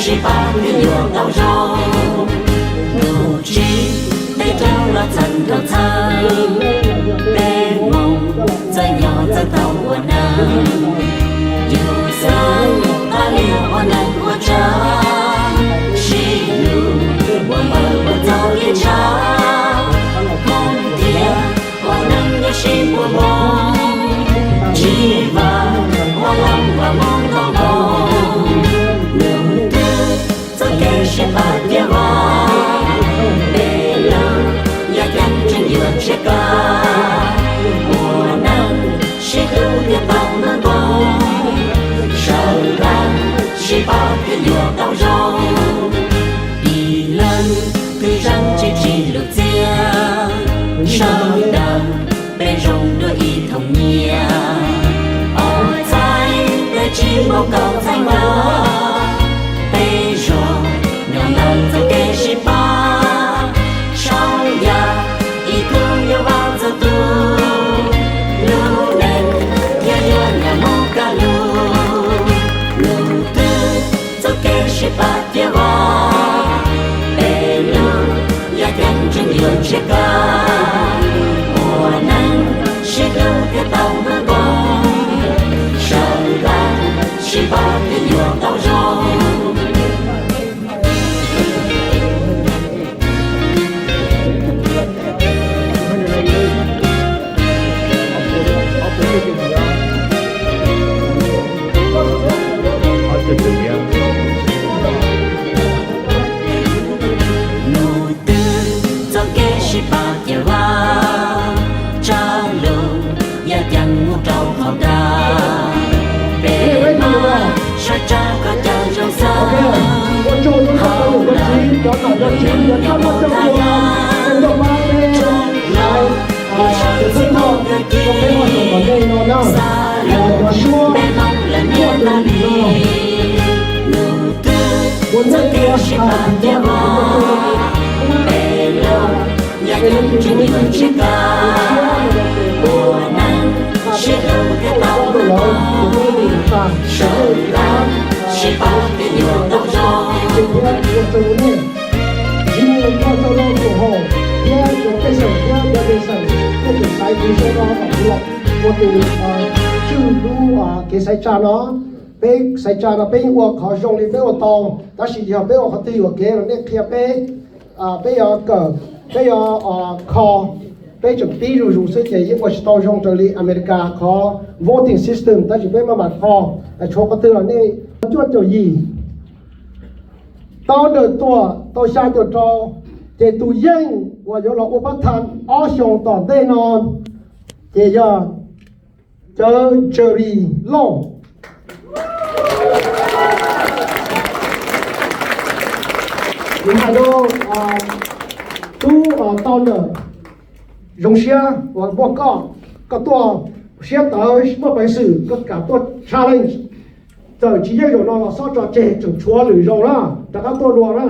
sib pab thiab yuav tau zoo. Nub tsis tej raug los txheeb rau txheeb, peb Hmoob txawj nyob txawj tau ua neeg. Yus xav qab li ua neeg ua tsav, sib hlub ua npawg ua txog li tshav. Hmoob thiab ua neeg yuav sib npuab npoo, tsis vam ua leej vam muab ntaus nkoos. Nub twg txoj kev sib pab thiab vam, peb lub yaj ceeb tseem yuav ntshiab kawg. Ua neeg sib hlub thiaj tau muaj ntoos, sawv daws sib pab thiaj yuav tau zoo. Ib leeg twg zeej tsis tsim lub txiaj, sawv daws peb zoo dua ib thooj nyiaj. Ob txhais tes tsis npaum kaum txhais nkaus, peb zuag nyob ntawm txoj kev sib pab. Sau yaj ib tug yuav vam txhua tus, lub neej thiaj yuav nyiam mus kaj lug. Nub twg txoj kev sib pab thiab vam, peb lub yaj ceeb tseem yuav ntshiab kawg. Ua neeg sib hlub thiaj tau muaj ntoos, sawv daws sib pab thiaj yuav tau zoo. Nub twg txoj kev sib pab thiab vam, tsa lub yaj ceeb mus rau qhov dag. Peb mam sawv tsa koj caw zoo xwb, hauv lawv nyob nyob thaj yam, tsoom los yog txij nkauj kawg kiag, xa lub peb Hmoob lawv niam tag li. Nub twg txoj kev sib pab thiab vam, peb lub yaj ceeb tseem yuav ntshiab kawg. Ua neeg sib hlub thiaj tau muaj ntoos, sawv daws sib pab thiaj yuav tau zoo. Ua tus, ua tus tswj lub kev xaiv tsa no. Peb xaiv tsa no peb yeej ua qhov zoo li peb ua tau, tab sis yog peb ua qhov twg yuam kev los nej qhia peb. Peb yuav kawm, peb yuav kho, peb tseem pib zuj zus xwb ces yeej ua tsis tau zoo raws li America qhov voting system, tab sis peb maj mam kho. Tshuav qhov twg los nej, cuaj caum yim tau ntawm tuam tau xya caum rau, ces tus yeej uas yuav los ua pab thas ob xyoos tom ntej no ces yog cawv Ntsaws Lis Lauj. Kuv hais rau tub tau ntawm, zoo siab uas muaj koj, koj tuaj siab tawv muaj peev xwm koj kam tuaj challenge. Txawm tsis yeej zaum no los xob tso tseg, tseem tshuav lwm zaus na, rov qab tuaj dua na.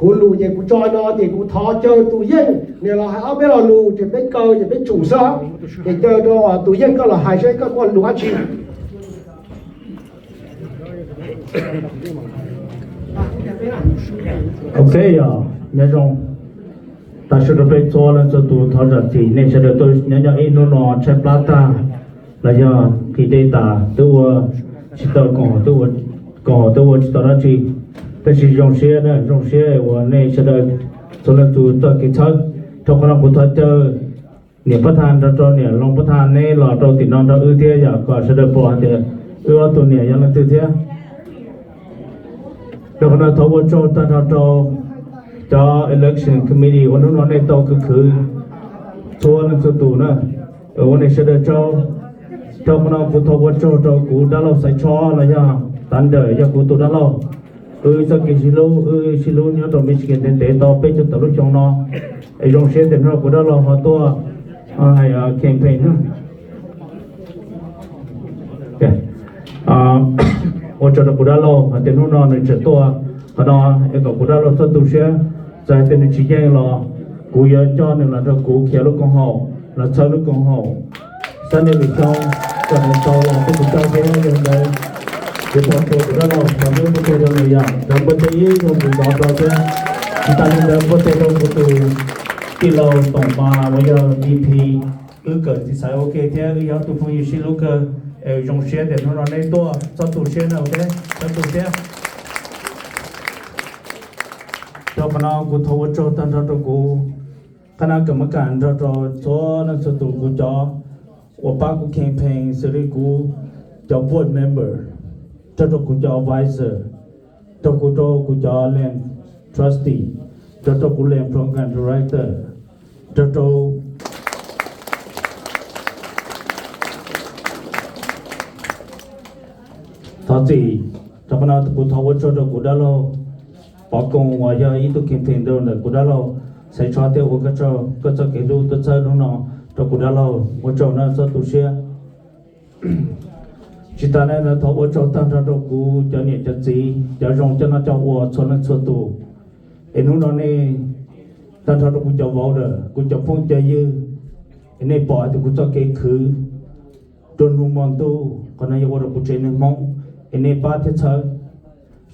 Kuv lus ces kuv tso no ces kuv thov caw tus yeej nws los hais ob peb lo lus ces peb kaw ces peb tsum xwb. Ces caw rau tus yeej koj los hais saib koj muaj lus dab tsi. Ok, yog nyob zoo, tas su rau peb txhua leej txhua tus thov zam txim nej sawv daws tuaj nyob nyob ib hnub no tshaib plab tag los yog nqhis dej tas twb ua tsis tau koom haum, twb ua tsis tau dab tsi. Tab sis zoo siab, zoo siab uas nej sawv daws txhua leej txhua tus txoj kev txhawb. Rau qhov no kuv thov caw niam pab thas nrog rau niam hlob pab thas neb los rau tim no nrog wb thiab yom, kom sawv daws pom hais tias wb ob tug niam yog leej twg thiab. Rau qhov no thov ua tsaug tag nrho rau cov election committee uas hnub no nej tau khwv khwv txhua leej txhua tus na, ua nej sawv daws tsaug. Rau qhov no kuv thov ua tsaug rau kuv dab laug Xaiv Tshob los yog Thunder, yog kuv tus dab laug. Wb txoj kev sib hlub, wb sib hlub nyob rau Michigan ntev ntev tau peb caug tawm lub xyoo no. Es zoo siab tias hnub no kuv dab laug ho tuaj hais campaign. Ua tsaug rau kuv dab laug hais tias hnub no nws tseem tuaj qhov no, es kom kuv dab laug txhob tu siab. Txawm hais tias nws tsis yeej los kuv yuav coj nws los nrog kuv khiav lub koom haum, los txhawb lub koom haum. Xab niaj lwm xyoo kom nws tau los peb tus coj thiab yog ntawd. Ces thov txog kuv dab laug thov nub npuaj teg rau nws yog, thov npuaj teg ib zaug ntxiv tov rau thiab. Tsis tas li ntawd npuaj teg rau kuv tus tij laug Toom Mas uas yog V P, wb kawm txiv xaiv ua ke thiab wb yog ob tug phooj ywg sib hlub kawg. Es zoo siab tias hnub no nej tuaj txog tu siab na, ok, txog tu siab. Rau qhov no kuv thov ua tsaug tag nrho rau kuv qhab nab kam mab kam nrog rau txhua leej txhua tus, kuv cov uas pab kuv campaign xws li kuv cov board member, nrog rau kuv cov advisor, nrog kuv rau kuv cov land trustee, nrog rau kuv land program director, nrog rau Thov txim, rau qhov no kuv thov ua tsaug rau kuv dab laug Pov Koos uas yog ib tug campaign rau ntawm kuv dab laug Xaiv Tsho thiab ua koj tsaug koj txoj kev hlub tuaj txhawb hnub no rau kuv dab laug, ua tsaug na, txhob tu siab. Tsis tas li ntawd thov ua tsaug tag nrho rau kuv cov niam cov txiv, cov zoo coj noj coj ua txhua leej txhua tus, es hnub no nej tag nrho rau kuv cov vauv lawm, kuv cov phooj cov ywg, es nej pom hais tias kuv txoj kev khwv rau hnub hmo ntuj, qhov no yog ua rau kuv tsev neeg Hmoob, es nej pab thiab txhawb.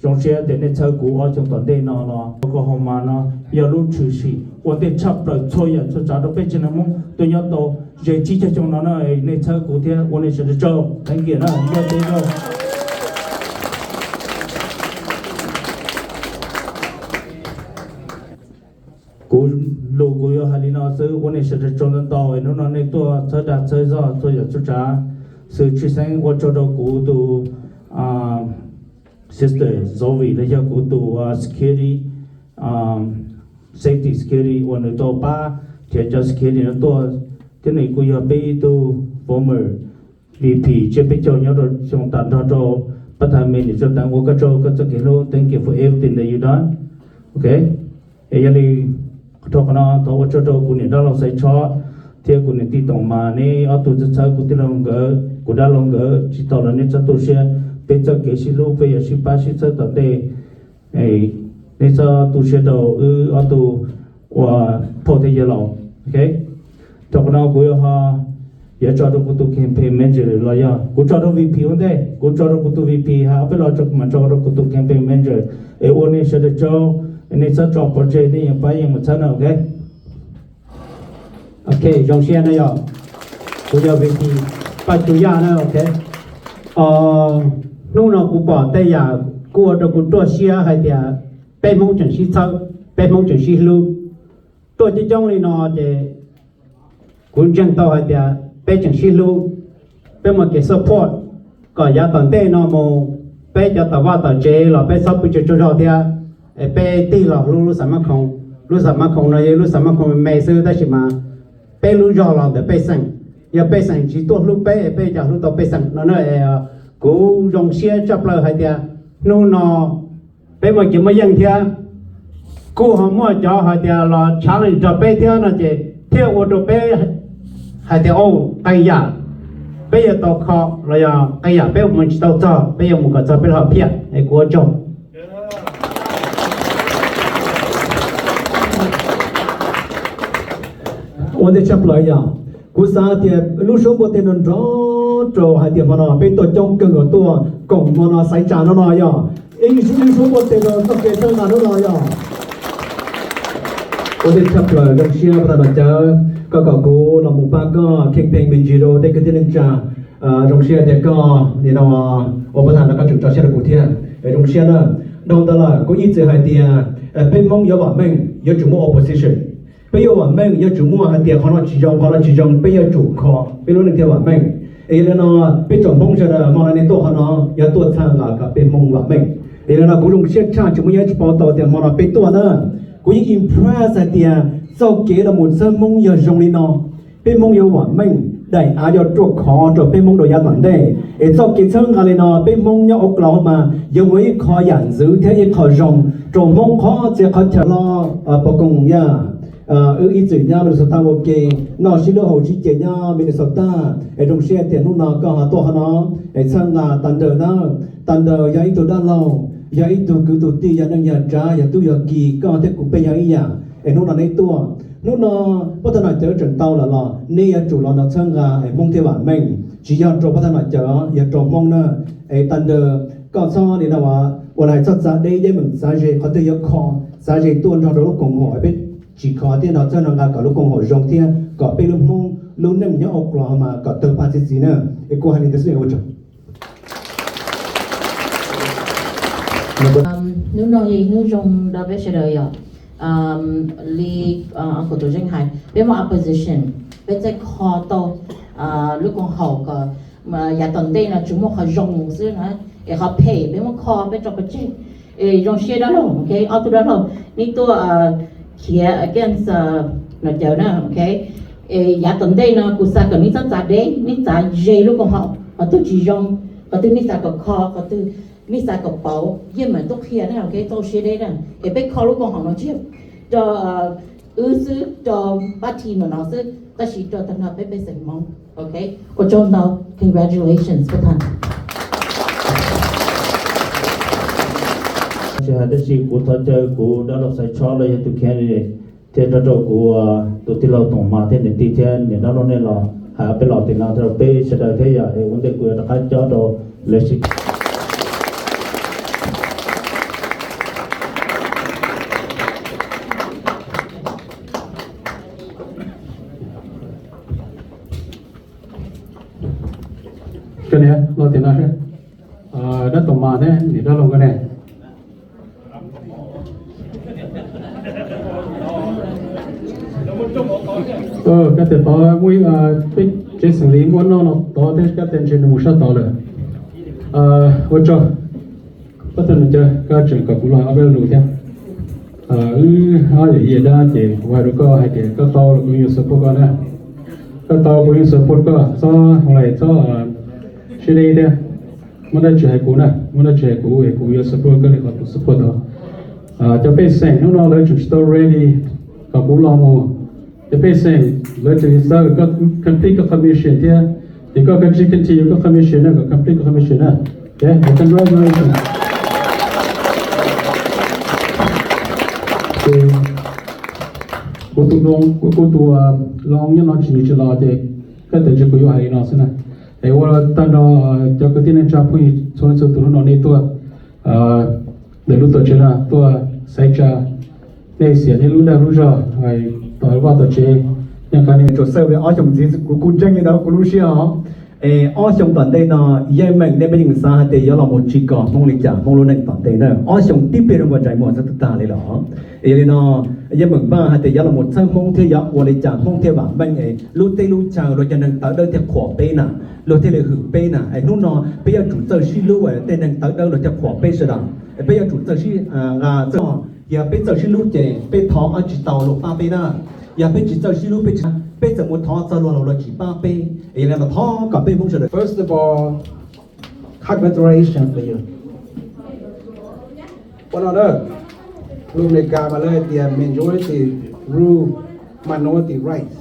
Zoo siab tias nej txhawb kuv ob xyoo tom ntej no los Oklahoma no yog lub tshwm sim ua ntej tshaj plaws txhua yam txhua tsav rau peb tsev neeg Hmoob tuaj nyob tau ze tsib caug xyoo no na, nej txhawb kuv thiab ua nej sawv daws tsaug, thank you na, nyob teb rau Kuv lus kuv yuav hais li no xwb, ua nej sawv daws tsaug ntau ntau, hnub no nej tuaj txhawb dag txhawb zog txhua yam txhua tsav, xwb tshwj xeeb ua tsaug rau kuv tus sister Zoe los yog kuv tus security, safety security uas nws tau pab nrhiav cov security no tuaj, thiab nws kuj yog peb ib tug former V P tsiab peb caug nyob rau xyoo tas nrog rau pab tha me niam tsa teev ua koj tsaug koj txoj kev hlub, thank you for everything that you done. Ok, es yog li rau qhov no thov ua tsaug rau kuv niam dab laug Xaiv Tshob thiab kuv niam tij Toom Mas, neb ob tug txhawb txhawb kuv tij laug nkawd kuv dab laug nkawd tsis tau los nej txhob tu siab, peb txoj kev sib hlub peb yuav sib pab sib txhawb tom ntej. Nej txhob tu siab rau wb ob tug ua phauj thiab yawg laus. Ok, rau qhov no kuv yuav ho yuav tso rau kuv tus campaign manager los yog kuv tso rau V P ua ntej, kuv tso rau kuv tus V P hais ob peb lo tso kuv mam tso rau kuv tus campaign manager, es ua nej sawv daws tsaug, nej txhob tso pov tseg, nej yeej pab yeej mus txhawb na, ok. Ok, zoo siab na yog, kuv yog V P Paj Tsu Yaj na, ok. Hnub no kuv pom tej yam kuj ua rau kuv ruaj siab hais tias peb Hmoob tseem sib txhawb, peb Hmoob tseem sib hlub. Tuaj coob coob li no ces kuv ntseeg tau hais tias peb tseem sib hlub, peb muaj kev support kom yav tom ntej no mus peb cov tom vaj tom tsev los peb txhob pw tsaug tsaug zog thiab, es peb tig los hlub lub Xav Mab Khoom. Lub Xav Mab Khoom no yog ib lub Xav Mab Khoom me me xwb tab sis mas peb lub zog los ntawm pej xeem, yog pej xeem tsis tuaj hlub peb es peb cas hlub tau pej xeem no na. Kuv zoo siab tshaj plaws hais tias hnub no peb muaj kev muaj yeej thiab, kuj ho muaj cov hais tias los challenge rau peb thiab no ces thiaj ua rau peb hais tias, o, qee yam peb yuav tau kho los yog qee yam peb mus tsis tau txog peb yuav mus kom txog peb lub hom phiaj. Es kuv ua tsaug. Ua ntej tshaj plaws yog kuv xav tias lub suab npuaj teg no nrov rau hais tias hmo no peb tuaj coob kawg nkaus tuaj koom hmo no xaiv tsa no no yog ib lub suab npuaj teg rau txoj kev txhawb nqa hnub no yog. Ua ntej tshaj plaws zoo siab pab tag Nom Cawv, koj kom kuv los mus pab koj campaign me ntsis rau tej kwv tij neej tsa. Zoo siab tias koj nim no ua pab tag no koj tseem tso siab rau kuv thiab, zoo siab na. Dhau ntawd lawm kuv ib txwm hais tias peb Hmoob yuav vam meej yuav tsum muaj opposition. Peb yuav vam meej yuav tsum muaj hais tias qhov no tsis zoo qhov no tsis zoo peb yuav tsum kho peb lub neej thiaj vam meej. Es yog li no peb tsoom Hmoob sawv daws hmo no nej tuaj qhov no yog tuaj txhawb nqa kom peb Hmoob vam meej. Es yog li no kuv zoo siab tshaj tsis muaj nyob tsis paub tau tias hmo no peb tuaj na, kuv yeej impress hais tias txoj kev los mus txhawb Hmoob yog zoo li no, peb Hmoob yuav vam meej, daim av yuav ruaj khov rau peb Hmoob rau yav tom ntej. Es txoj kev txhawb nqa li no peb Hmoob nyob Oklahoma yuav ua ib qho yam ntxwv thiab ib qho zoo rau Hmoob qhov txhia qhov chaw los pov koos yaj. Wb ib txwm nyob Minnesota ua ke, noj sib hlub haus sib ce nyob Minnesota. Es zoo siab tias hnub no koj ho tuaj qhov no es txhawb nqa Thunder na. Thunder yog ib tug dab laug, yog ib tug kwv tug tij, yog neej yog tsav, yog tub yog ki, koj thiab kuv peb yog ib yam. Es hnub no neb tuaj, hnub no pab thawj Nom Cawv tseem tau lawm los neb yuav tsum los no txhawb nqa es Hmoob thiaj vam meej. Tsis yog rau pab thawj Nom Cawv, yog rau Hmoob na. Es Thunder Koj txhob nim no ua hais txhob txav deb, yeej meem txav ze qhov twg yuav kho, txav ze tuaj nrog rau lub koom haum peb tsis kho thiab no txog no nqa kom lub koom haum zoo thiab kom peb lub Hmoob lub neej nyob Oklahoma kom tawg paj txi txiv na. Es kuv hais li ntawd xwb ua tsaug. Hnub no yog ib hnub zoo rau peb sawv daws yom. Li uncle Tuam Zeej hais, peb muaj opposition, peb txawj kho tau lub koom haum kom yav tom ntej no tsuas muaj qhov zoo xwb na, es qhov phem peb muab kho peb tso pov tseg. Es zoo siab dab laug, ok, ob tug dab laug neb tuaj khiav against Nom Cawv na, ok. Es yav tom ntej no kuv xav kom neb txhob txav deb, neb txav ze lub koom haum, qhov twg tsis zoo, qhov twg neb xav kom kho, qhov twg neb xav kom pauv, yeej meem tuaj qhia na, ok, txhob ua siab deb na. Es peb kho lub koom haum no tsis rau wb xwb, rau party no no xwb, tab sis rau tag nrho peb pej xeem Hmoob, ok. Ua tsaug ntau, congratulations pab thas. Tsis hais tab sis kuv thov caw kuv dab laug Xaiv Tshob los yog tus candidate thiab rau rau kuv tus tij laug Toom Mas thiab niam tij thiab niam dab laug nej los hais peb los tim no rau peb sawv daws thiab yom, es ua ntej kuv yuav rov qab cob rau lawv sib Koj niam los tim no seb. Dab Toom Mas thiab niam dab laug nkawd ne. Koj tes tod muaj ib, peb tsev xeem li muaj noj no tod thiab koj tes ntshe nws mus sab tod lawm. Ua tsaug. Pab thas Nom Cawv, koj tseem kom kuv los ob peb lo lus thiab. Wb ob yawm yij dab ces kuv hais rau koj hais tias koj tau los kuv yeej yuav support koj na. Koj tau kuv yeej support koj, txhob ua li txhob siab deb thiab. Muaj dab tsi hais kuv na, muaj dab tsi hais kuv es kuv yuav support koj li qhov kuv support tau. Cov pej xeem hnub no lawv tseem tsis tau ready kom kuv los mus. Cov pej xeem lawv tseem xav kom koj complete koj commission thiab, ces koj kav tsij continue koj commission na, kom complete koj commission na. Ok, congratulations. Ces kuv tus, kuv tus loo nyob no tsis nws tsis los ces koj tes ntshe kuv yuav hais li no xwb na. Es ua tag nrho cov kwv tij neej tsa phooj ywg txhua leej txhua tus hnub no nej tuaj ntawm lub tuam tsev no tuaj xaiv tsa, nej xiam nej lub dag lub zog tos vaj tos tsev. Tsuas xawb li ob xyoos ntxiv kuv kuj ntseeg li ntawd kuv lub siab os. Es ob xyoos tom ntej no yeej meem nej peb yeej xav hais tias yuav los mus tsim kom Hmoob li cas Hmoob lub neej tom ntej na, ob xyoos tib pliag zoo nkaus ntsais muag xwb twb tag li lawm. Yog li no yeej meem npaj hais tias yuav los mus txhawb Hmoob thiab yuav ua li cas Hmoob thiaj vam meej es lub teb lub chaw luag cov neeg tawv dawb thiaj qhuas peb na, luag thiaj li hwm peb na. Es hnub no peb yuav tsum txawj sib hlub, tej neeg tawv dawb luag thiaj qhuas peb sawv daws. Es peb yuav tsum txawj sib nqa, yog peb txawj sib hlub ces peb thov tsis tau luag pab peb na. Yog peb tsis txawj sib hlub peb tsis, peb txawm mus thov txog luag los luag tsis pab peb. Es yog li no thov kom peb Hmoob sawv daws. First of all, congratulations to you. Ua no na, lus Amelikas mas lawv hais tias majority rule, minority rights.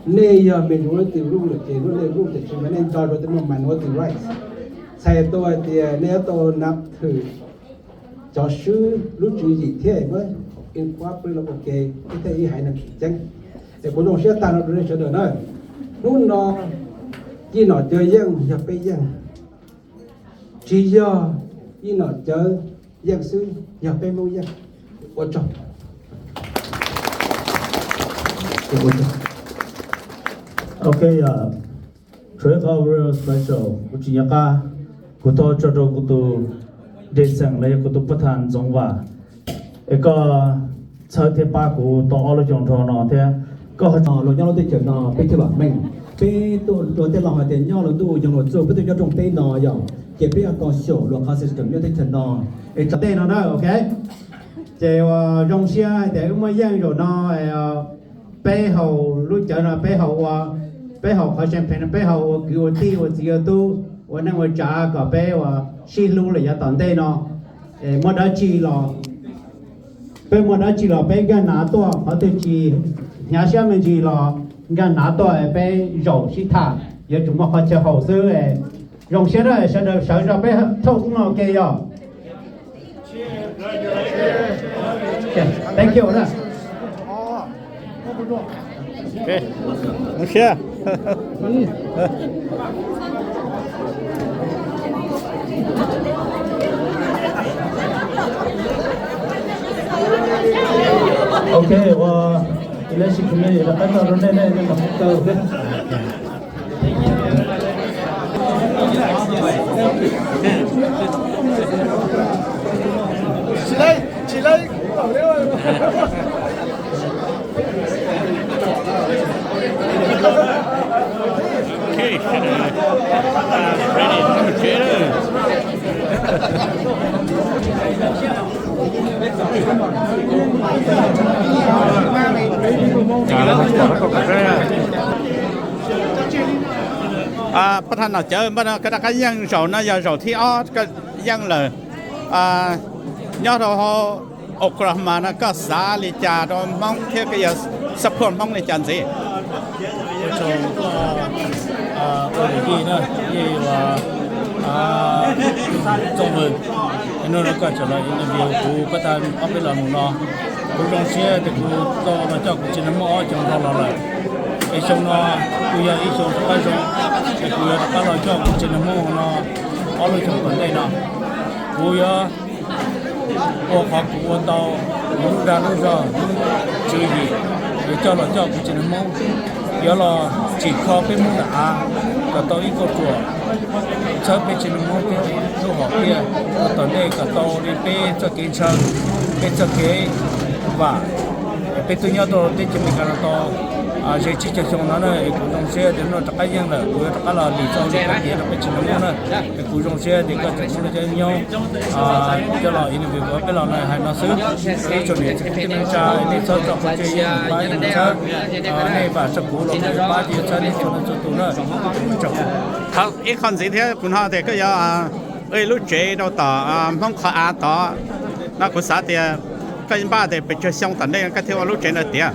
Nej yog majority rule lawm ces nej rule tiam sis mas nej nco rau tej minority rights. Txhais tau hais tias nej yuav tau nab thwm cov swb lub tswv yim thiab muab incorporate los ua ke, thiaj ib haiv neeg tseem ceeb. Es kuv zoo siab tag nrho rau nej sawv daws na. Hnub no Yij Nom Cawv yeej yog peb yeej, tsis yog Yij Nom Cawv yeej xwb, yog peb Hmoob yeej. Ua tsaug. Ok, tshuav ib qho real special kuv tsis nco qab, kuv thov tso rau kuv tus dej xeem los yog kuv tus pab thas Ntxoov Vam, es koj txhawb thiab pab kuv tau ob lub xyoo dhau no thiab koj ho no luag nyob lub teb chaws no peb thiaj vam meej. Peb tuaj luag tej laus hais tias nyob luag ntuj yoog luag txuj, peb tuaj nyob rooj teb no yom, ces peb yuav kho xyaum luag qhov system nyob teb chaws no. Es tso tej no na, ok. Ces ua zoo siab hais tias wb muaj yeej zaum no, peb haus lub cawv no, peb haus ua, peb haus qhov champagne no, peb haus ua kwv ua tij ua txiv ua tub ua neej ua tsav kom peb ua sib hlub lawm yav tom ntej no. Muaj dab tsi los, peb muaj dab tsi los peb nkag nav tuaj, qhov twg tsis hnyav siab me ntsis los nkag nav tuaj, peb zaum sib tham, yuav tsum muaj qhov chaw haus xwb. Zoo siab na, sawv daws sawv zog peb thauj xub no ke yog. Thank you na. Ok, zoo siab. Ua, election committee rov qab tso rau nej, nej, nej los taw thiab. Pab thaj nom cawv, npaj no koj rov qab yeej zaum no yog zaum thib ob koj yeej lawm. Nyob rau hauv Oklahoma no koj xav li cas rau Hmoob thiab koj yuav support Hmoob li cas ntxiv? Ua tsaug koj, ua lwm yij na, yij ua Txooj Vwm, hnub no koj tseem los interview kuv pab thaj ob peb lo lus no. Kuv zoo siab tias kuv tau los coj kuv tsev neeg Hmoob ob xyoo dhau los lawm, es xyoo no kuj yog ib xyoo rov qab zoo, es kuv yuav rov qab los coj kuv tsev neeg Hmoob no ob lub xyoo tom ntej no. Kuv yuav ua qhov kuv ua tau, kuv lub dag lub zog, lub tswv yim, yuav coj los coj kuv tsev neeg Hmoob, yuav los tsim kho peb Hmoob nram av kom tau ib kauj ruam txhawb peb tsev neeg Hmoob thiab lub hom phiaj kom tom ntej kom tau li peb txoj kev ntshaw, peb txoj kev vam. Peb twb nyob rau teb chaws Amelikas no tau ze tsib caug xyoo no na, es kuv zoo siab tias hnub no rov qab yeej lawm, kuv yuav rov qab los lim txoj hauj lwm tiav rau peb tsev neeg Hmoob na. Es kuv zoo siab tias koj tseem muaj lub caij nyoog coj los interview kuv peb los no hais no xwb. Ib tsoom niam txiv kwv tij neej tsa, nej txhob tso pov tseg, yeej pab yeej mus txhawb, nej vam txog kuv los kuv pab yeej txhawb nej txhua leej txhua tus na. Ib qho ntxiv thiab, kuv hnov tias koj yuav ua ib lub tsev rau tom Hmoob qhov av tod no, kuv xav tias koj npaj tias pes tsawg xyoo tom ntej koj thiaj ua lub tsev ntawd tiav?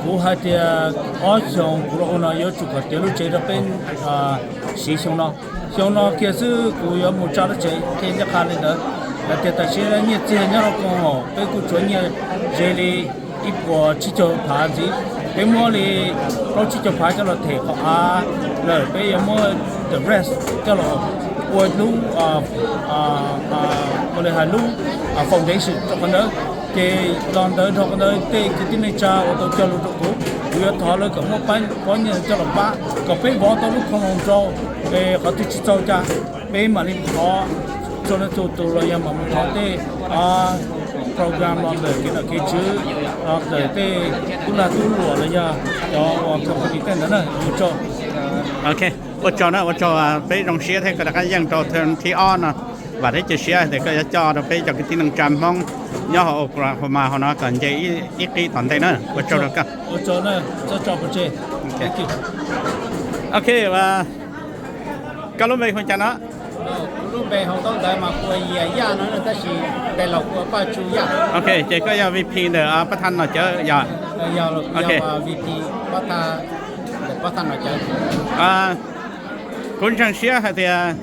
Kuv hais tias ob xyoos kuv los ua no yuav tsum kom tiav lub tsev rau peb siv xyoo no. Xyoo no kiag xwb kuv yuav mus tsa lub tsev thiaj ncaj qha li ntawd. Hais tias tam sim no nyiaj txiag nyob rau koom haum peb kuj tshuav nyiaj ze li ib puas tsib caug phav ntxiv. Peb muab li plaub tsib caug phav coj los them qhov av lawm, peb yuav muab the rest coj los ua lub, ua li hais lub foundation rau qhov ntawd. Ces los ntawd dhau qhov ntawd tej kwv tij neej tsa uas tau cog lus rau kuv, kuv yuav thov lawv kom muab pob nyiaj coj los pab kom peb vov tau lub khoom los rau, es qhov twg tsis txaus cas peb mam li thov txhua leej txhua tus los yog mam mus thov tej program los ntawm kev nom kev tswv, los ntawm tej tub lag tub luam los yog cov uas company tej ntawd na. Ua tsaug. Ok, ua tsaug na, ua tsaug, peb zoo siab thiab koj rov qab yeej rau term thib ob no. Vam thiab cia siab tias koj yuav coj rau peb cov kwv tij neej tsa Hmoob nyob hauv Oklahoma hauv no kom nce ib qib tom ntej na. Ua tsaug rau koj. Ok, koj lub npe hu cas no? Ok, ces koj yog V P ntawm pab thaj nom cawv yog? Kuv ntseeg siab hais tias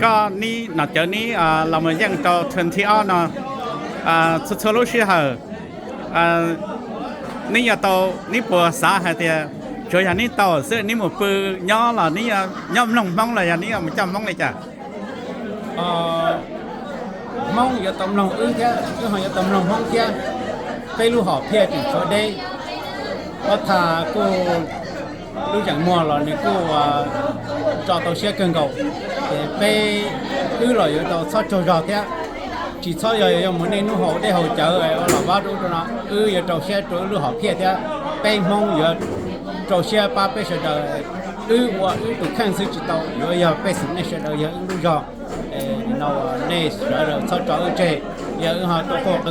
koj nib nom cawv nib los mus yeej rau term thib ob no, txhua txhua lub sij hawm neb yuav tau, neb puas xav hais tias tsuav yog neb tau xwb neb mus pw nyob los neb nyob mloog Hmoob los yog neb yuav mus coj Hmoob li cas? Hmoob yuav tau mloog wb thiab wb ho yuav tau mloog Hmoob thiab. Peb lub hom phiaj tseem tshuav deb, pab thaj kuj lub zeem muag los nws kuj tso tau siab kawg nkaus. Ces peb, wb los yuav tau txhob tsaug zog thiab. Tsis txhob yog yuav mus nej hnub haus dej haus cawv ua los vab rau ub rau no, wb yuav rau siab rau wb lub hom phiaj thiab. Peb Hmoob yuav rau siab pab peb sawv daws. Wb ua wb tus kheej xwb tsis tau, yuav yog pej xeem nej sawv daws yog wb lub zog. No nej sawv daws txhob tso wb tseg. Yog wb ho tuaj quaj qw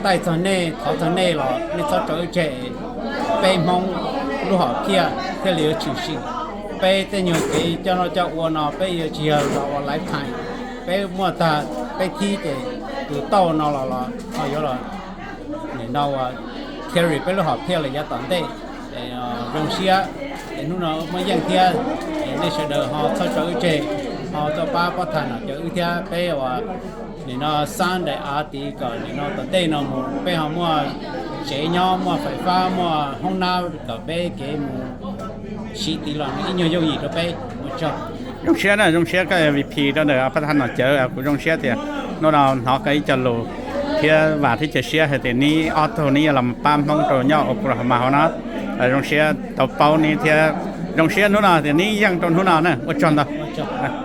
taij txog nej thov txog nej los nej txhob tso wb tseg. Peb Hmoob lub hom phiaj thiaj li yuav tshwm sim. Peb tej nyuag kev coj noj coj ua no peb yuav tsis yog los ua lifetime. Peb muaj tag peb thib ces tus tauj no los los ho yuav los nim no ua carry peb lub hom phiaj los yav tom ntej. Zoo siab es hnub no muaj yeej thiab, es nej sawv daws ho txhob tso wb tseg, ho tuaj pab pab tham nom cawv wb thiab. Peb ua nim no Sunday av tid kom nim no tom ntej no mus peb ho muaj tsev nyob, muaj fais fab, muaj hoob nab kom peb kev mus siv tid los ib nyuag yooj yim rau peb. Ua tsaug. Zoo siab na, zoo siab koj V P rau ntawm pab tham nom cawv, kuv zoo siab tias hnub no hnov koj ib co lus Thiab vam thiab cia siab hais tias neb ob tug neb yuav los pab Hmoob rau nyob Oklahoma hauv no. Zoo siab tau paub neb thiab zoo siab hnub no tias neb yeej rau hnub no na. Ua tsaug ntau.